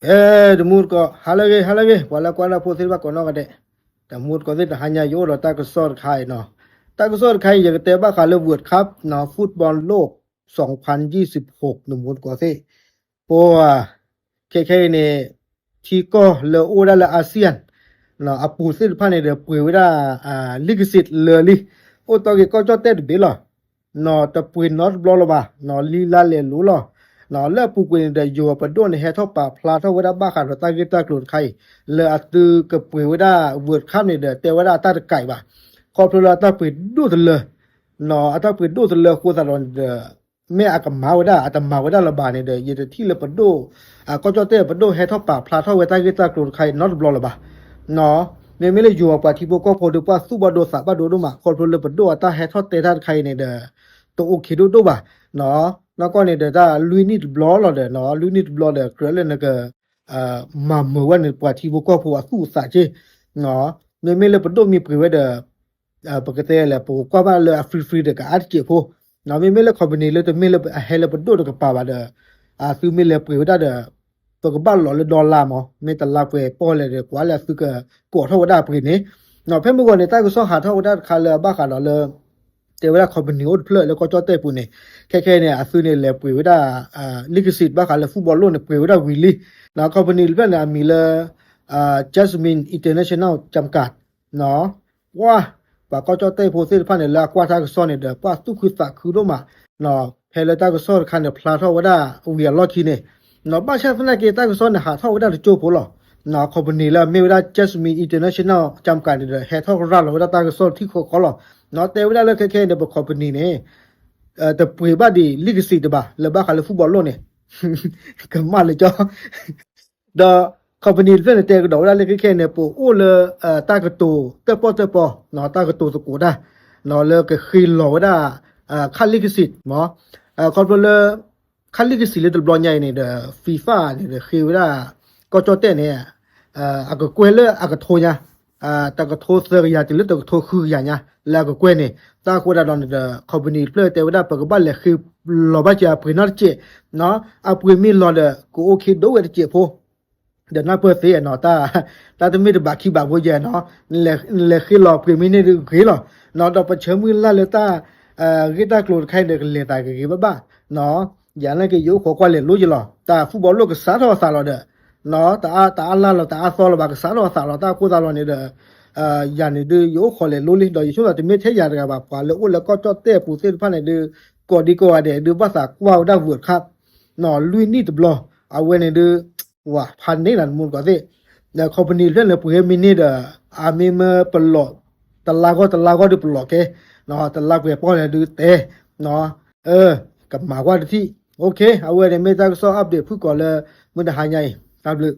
အဲ တမူတကိး ဟါလၢအဂ့ၤ ဟါလၢအဂ့ၤ ပှၤလၢကွၢ်တၢ်ဖိသ့ၣ်တဖၣ်ကိးနီၢ်ဂၤဒဲး, တမူတကိးသ့ၣ် တဟါညါယအိၣ်ဒီးတၢ်ကစီၣ်တခါအံၤနီၤ, တၢ်ကစီၣ်တခါအံၤ ယကတဲဘၣ်ဃးလၢ World Cup နီၤ ဖုၣ်ဘီလိၣ် စူးဖၣ်ယံၣ်စံးဖှိၣ် တမူတကိးသ့ၣ်, ပ ခဲခဲအံၤန့ၣ် ထံကီၢ်လၢအိၣ်ဝဲဒၣ်လၢ ASEAN နီၤ အပူၤသ့ၣ်တဖၣ်န့ၣ်ဒီး ပှ့ၤဝဲဒၣ် လိခစံးလၢာ်လံ, အိၣ်တီၢ်က့ၤကီၢ်ကၠီၣ်တဲၣ်တဘ့ၣ်လီၤ. နီၤ တပှ့ၤနီတဘျီလၢၤဘၣ်, နီၤ လံလါလဲၤလိၤလီၤ. နီၤ လၢအပူၤကွံာ်န့ၣ်ဒီး ယိၤပဒိၣ်န့ၣ် ဟဲထီၣ်ပာ်ဖျါထီၣ်ဝဲဒၣ်ဘၣ်ဃးဒီးတၢ်ဂ့ၢ်တၢ်ကျိၤတခါအံၤ, လၢအသုကပှ့ၤဝဲဒၣ် World Cup န့ၣ်ဒီး တဲဝဲဒၣ်အတၢ်တကးဘၣ်, ခီဖျိလၢအတၢ်ပှ့ၤဒိၣ်တလၢ, နီၤ အတၢ်ပှ့ၤဒိၣ်တလၢအဃိသတးဒီးန့ၣ်ဒီး မ့ၢ်အကမၤဝဲဒၣ် အတမၤဝဲဒၣ်လၢၤဘၣ်န့ၣ်ဒီး ယတထံၣ်လၢပဒိၣ် ကီၢ်ကၠီၣ်တဲၣ်ပဒိၣ်ဟဲထီၣ်ပာ်ဖျါထီၣ်ဝဲတၢ်ဂ့ၢ်တၢ်ကျိၤတခါအံၤနီတဘျီလၢၤဘၣ်. နီၤ မ့မ့ၢ်လၢယိၤပှၤထံဖိကီၢ်ဖိဒီး ပှၤသူၣ်ဘၣ်ဒိသးဘၣ်ဒိဒိၣ်မး ခီဖျိလၢပဒိၣ်အတၢ်ဟဲထီၣ်တဲတၢ်တခါအံၤန့ၣ်ဒီး တအိၣ်ခ့ဒိၣ်ဒိၣ်ဘၣ်. နီၤ နီၢ်ကီၢ်န့ၣ်ဒီး တၢ်လွံၢ်နံၣ်တဘျီလီၤဒီး နီၤ လွံၢ်နံၣ်တဘျီဒီး ကြၢးလၢနက မၤမုာ်ဝဲန့ၣ် ပှၤထံဖိကီၢ်ဖိအသူၣ်အသးက့, နီၤ မ့မ့ၢ်လၢပဒိၣ်မ့ၢ်ပှ့ၤဝဲဒီး ပကတဲလဲၣ် ပကကွၢ်ဘၣ်လၢအ free free ဒီးကအါတစဲးဖိ, နီၤ မ့မ့ၢ်လၢ company လၢတမ့ၢ်လၢအဟဲလၢပဒိၣ်တကပၤဘၣ်ဒီး အသုမ့ၢ်လဲၤပှ့ၤဝဲဒၣ်ဒီး ပကဘၣ်လီၤလၢ dollar မး မ့ၢ်တလါပှဲၤပီၢ်လဲၣ်ဒီး ကွၢ်လၢအသုကကိးထီၣ်ဝဲဒၣ်အပှ့ၤန့ၣ်, နီၤ ဖဲမုၢ်ဂီၤန့ၣ် တၢ်ကစီၣ်ဟးထီၣ်ဝဲဒၣ်တခါလၢအဘၣ်ဃးဒီးလၢ တဲဝဲဒၣ် company အိၣ်တဖျၢၣ်လၢကီၢ်ကၠီၣ်တဲၣ်ပူၤန့ၣ် ခဲခဲန့ၣ် အသုန့ၣ်လဲၤပှ့ၤဝဲဒၣ် လိခစံး ဘၣ်ဃးလၢ ဖုၣ်ဘီလိၣ်န့ၣ် ပှ့ၤဝဲဒၣ်ဝံၤလံ, နီၤ company တဖျၢၣ်န့ၣ် အမံၤလၢ Jasmine International ကၠၣ်ကၣ် နီၤ ပှၤ ပှၤကီၢ်ကၠီၣ်တဲၣ်ဖိသ့ၣ်တဖၣ်န့ၣ် လၢအကွၢ်တၢ်ကစီၣ်န့ၣ်ဒီး ပှၤသူၣ်ခုသးခုဒိၣ်မး, နီၤ ဖဲလၢတၢ်ကစီၣ်တခါန့ၣ် ဖျါထီၣ်ဝဲဒၣ်ဝံၤအလီၢ်ခံန့ၣ်, နီၤ ဘၣ်ဆၣ်သနာ်က့ တၢ်ကစီၣ်န့ၣ် ဟးထီၣ်ဝဲဒၣ်တကၠိဖိလီၤ, နီၤ company လၢအမ့ၢ်ဝဲဒၣ် Jasmine International ကၠၣ်ကၣ်န့ၣ်ဒီး ဟဲထီၣ်ရၤလီၤဝဲဒၣ်တၢ်ကစီၣ်ထံဃီဃီလီၤ, နီၤ တဲဝဲဒၣ်လၢခဲခဲန့ၣ် ပ company န့ၣ် တပှ့ၤဘၣ်ဒံး လိခစံး တဘၣ် လၢဘၣ်ဃးလၢ ဖုၣ်ဘီလိၣ်န့ၣ် ကမၣ်လၢကၠီ ဒီး company တဖျၢၣ်န့ၣ် တဲကဒီးဝဲဒၣ်လၢခဲခဲန့ၣ် ပအိၣ်လၢ တၢ်ကတိၤတၢၣ်ပီၣ်တၢၣ်ပီ, နီၤ တၢ်ကတိၤသကိးတၢ်, နီၤ လၢကဃ့လီၤဝဲဒၣ် ခလိခစံး မး, ခီဖျိလၢ ခလိခစံး လၢတဘျီညါအံၤန့ၣ်ဒီး FIFA န့ၣ်ဒီး ဃ့ဝဲဒၣ် ကီၢ်ကၠီၣ်တဲၣ်န့ၣ် အကကွဲၢ်လၢအကထိညါ, တကထိသၢကယၤတုၤလၢတကထိဃုကယၤညါ လၢအကကွဲၢ်န့ၣ်, တၢ်ဃိဒၣ်ဒီးန့ၣ်ဒီး company တဖျၢၣ်တဲဝဲဒၣ် ပကဘၣ်လဲၤဃ့လီၤဘၣ်က့ၤအပှ့ၤနီတစဲး, နီၤ အပှ့ၤမ့ၢ်လီၤဒီး ကအိၣ်ခ့ဒိၣ်ဝဲတစဲးဖိ ဒီးနၢ်ပၢၢ်သ့နီၤ, တၢ်တမ့ၢ်တဘးခံဘးဖိယဲနီၤ, နလဲၤဃ့လီၤပှ့ၤမ့ၢ်န့ၢ်ဂ့ၤလီၤ, နီၤ ဒီးပဆၢမုၢ်လၢ်လၢတၢ် ဂ့ၢ်တၢ်ကျိၤတခါအံၤဒီး ကလဲၤသးဂ့ၤဂ့ၤဘၣ်ဘၣ်, နီၤ ယၤန့ၣ်က့ ယအိၣ်ခိးကွၢ်လဲၤလိယလီၤ, တၢ်ဖုၣ်ဘီလိၣ်ကစးထီၣ်အသးလီၤဒီး, နီၤ တအါလါလီၤ တအါသီလီၤဘၣ် ကစးထီၣ်အသးလီၤ, တၢ်အဃိသတးလီၤန့ၣ်ဒီး ယၤန့ၣ်ဒုး ယအိၣ်ခိးလဲၤလိလံ, ဒီးယဆိကမိၣ်တမ့ၢ်ထဲယၤတဂၤဘၣ်, ပှၤလၢအိၣ်လၢကီၢ်ကၠီၣ်တဲၣ်အပူၤသ့ၣ်တဖၣ်န့ၣ်ဒုး ကိးဒံကိးဂၤဒဲးဒုး ဘၣ်သးကွၢ်ဝဲဒၣ် World Cup နီၤ လွံၢ်နံၣ်တဘျီ, အဝဲန့ၣ်ဒုး ဝၤဖးန့ၢ်နၤတမူတကိးသ့ၣ်, ဒီး company တဖျၢၣ်န့ၣ် ပှ့ၤမ့ၢ်န့ၢ်ဒီး အမ့ၢ်မၢပလီၢ် တလါဂီၢ်တလါဂီၢ်ဒုးပလီၢ်ကဲ, နီၤ တလါပှဲၤပီၢ်န့ၣ်ဒုးတဲ, နီၤ အၢ ကမၤကွၢ်တထံၣ်, OK အဝဲန့ၣ်မ့ၢ်တၢ်ကစီၣ် update ဖုၣ်ကိာ်လၢ မုၢ်တဟါညါအံၤ တၢ်ဘျုး